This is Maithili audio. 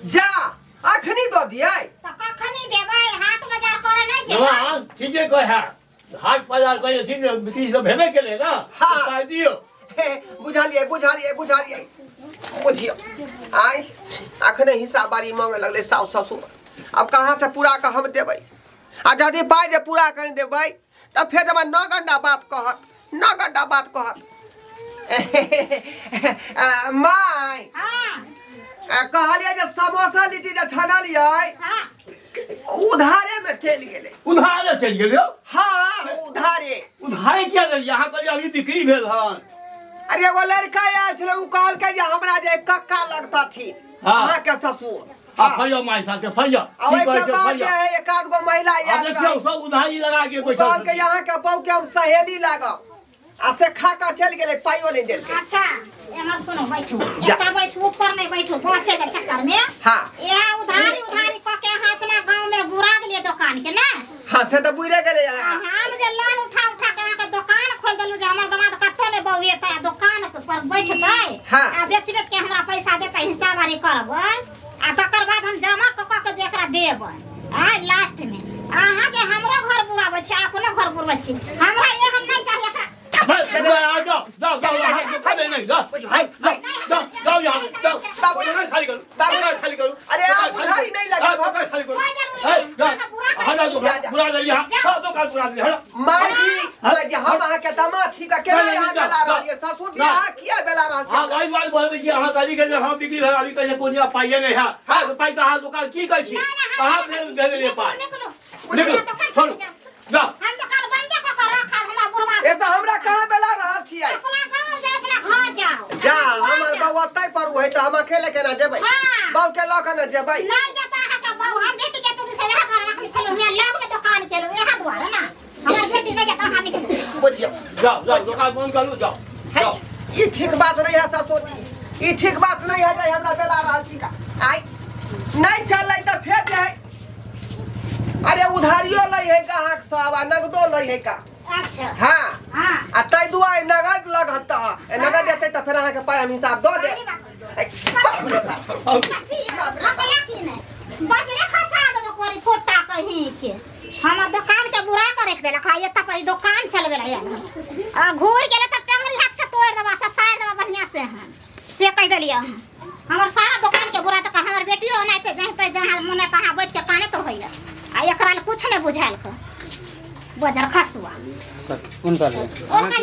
जा अखनी दऽ दियै। तऽ कखनी देबै? हाट बाजार करे नहि जेबै? हाँ, ठीके कहे है, हाट बाजार कहे छी ने, बिक्री सब भेबे केले ना। हाँ। तो पाइ दियौ। हे, बुझलियै बुझलियै बुझलियै, बुझियौ आइ अखने हिसाब बारी मांगे लगलै साउस ससुर। अब कहाँ से पूरा कऽ हम देबै? आ यदि पाइ जे पूरा कऽ देबै तऽ फेर हमरा 9 घंटा बात कहत, 9 घंटा बात कहत। आ, माय। हाँ। आ, कहलियै जे समोसा लिट्टी जे छनलियै हाँ। उधारे में चलि गेलै। उधारे चलि गेलै यौ? हाँ, उधारे। उधारे किया देलियै अहाँ? कहलियै अभी बिक्री भेल हन। अरे एगो लड़का आयल छलै, ओ कहलकै जे हमरा जे कक्का लगतथिन हाँ। अहाँके ससुर। आ फरिया माय साथे फरिया। आ की ओहिके कहै छै बाद फरिया? जे है एक आध गो महिला आ आयल देखियौ रहै। सब उधारी लगा के ओ बैठल कहलकै छथिन। अहाँके बहू के हम सहेली लागब, आ से खा कऽ चलि गेलै, पाइयो नहि देलकै। अच्छा एमा सुनो, बैठू। जा। एतऽ बैठू, ऊपर नहीं बैठू बचे के चक्कर में। हाँ। यहाँ उधारी उधारी कऽ के अहाँ अपना गांव में बुरा देलियै दोकान के ना। हाँ, से तऽ बुझे गेलै। आ हम जे लोन उठा उठा के अहाँके दोकान खोल देलहुँ जे हमर दमाद कतौ नहि बौएतै आ दोकान पर बैठतै हाँ। आ बेच बेच के हमरा पैसा देतै, हिस्सावारी करबै, आ तकर बाद हम जमा कऽ कऽ के जे एकरा देबै। आ लास्ट में अहाँ जे हमरो घर बुराबै छी, अपनो घर बुरबै छी, हमरा एहन नहि चाही एकरा। जाओ जाओ जाओ जाओ, नहीं नहीं, जाओ जाओ जाओ यहाँ से, जाओ। बाबू। दुकान खाली करो। बाबू। दुकान खाली करो। अरे आप दुकान खाली उधारी करो। नहीं लगाओ। हाँ, दुकान खाली करो। कोई जरूरी है, नहीं। जाओ। अहाँ बुरा कर हटाओ दिए। दुकान, जा। बुरा दे यहाँ, सब दुकान बुरा दे, हटाओ। माय जी, माय जी, हम अहाँके दामाद छी का केना नहीं, यहाँ नहीं, बेला जा, रहल छियै? ससुर जी जा। अहाँ किया बेला रहल हाँ छियै? गाड़ी वाली बोलबै छी अहाँ गाड़ी के हम बिक्री भेल, अभी कहै कोनिया पाइए नहीं है। हाँ, तो पाइ कहाँ? दुकान की कहै छी? कहाँ भेल भेल पाइ? निकलू। निकलू, दोकान छोड़ू, जाओ। हम दोकान बंदे कऽ के रखब, हमरा बुढ़वा। ए तऽ हमरा कहाँ बेला रहल छियै? अपना गाँव जाओ, अपना घर जाओ। जा, हमर बौआ ओतै पर है तऽ हम अकेले केना जेबै? हाँ। बौ के लऽ कऽ ने जेबै। नहीं जाता है का बहू, हम बेटी के तो दूसरे वहाँ घर रखने चलो, यहाँ लग में दुकान के लो, यहाँ द्वारा ना हमार बेटी नहीं जाता, हाँ निकलो। बुझियौ। जाओ जाओ, दुकान बंद करू, जाओ। है, जाओ। ई ठीक बात नहीं है ससुर जी, ई ठीक बात नहीं है जे हमरा बेला रहल छी का। आइ नहीं चलै तऽ फेर जे है, अरे उधारियो लै है ग्राहक सब आ नगदो लै है का। अच्छा। हाँ। हाँ। आ ताहि दुआरे नगद लगत तऽ नगद देतै तऽ फेर अहाँके पाइ हम हिसाब दऽ देब। ऐ, बाप रे बाप। बजरे खसा देबो कोरी फोटा कहीं के, हमर दुकान के बुरा करे के देलक। हा एतऽ पर ई दुकान चलबे रहे आ घूर गेले तऽ टंगरी हाथ के तोड़ देबा, ससार देबा बढ़िया से। हम से कह देलियै हम, हमर सारा दुकान के बुरा तऽ हमर बेटियो ओनाहिते जहाँ जहाँ मोने तहाँ बैठ के कानैत रहैया, आ एकरा लए कुछ नहि बुझायल के बजर खसुआ। कोन कर ओकर